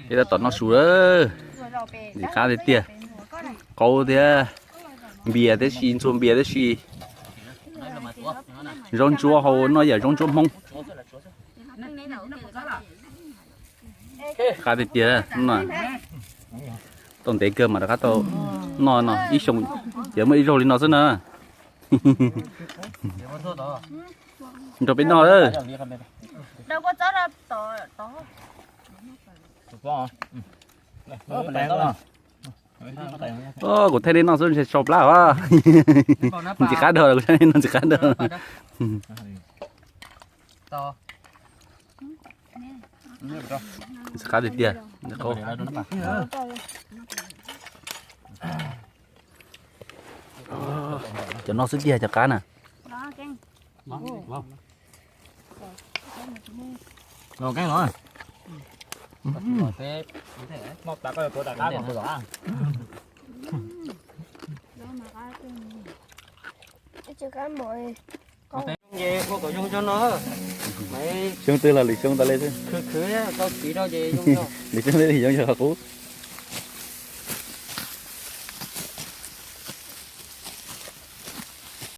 Peb tab tom noj su lawm, ntxim qab tiag tiag. Qaub thiab npias tib si, ntxhua npias tib si. Zaub ntsuab hau, noj yam zaub ntsuab Hmoob. Qab tiag tiag. Tau ntev kawg mas rov qab tau noj no, ib xyoo ces muaj ib zaug li no xwb na. Nrog peb noj lawm. Kuv thaij nej noj xwb ntshe sau plab os. Ntxim qab dhau, kuv thaij nej noj ntxim qab dhau. Ntxim qab tiag tiag. Cov no xwb tiag cov qab na. Xyoo twg los lwm xyoo tas li xwb. Lwm xyoo li yoov yog qub.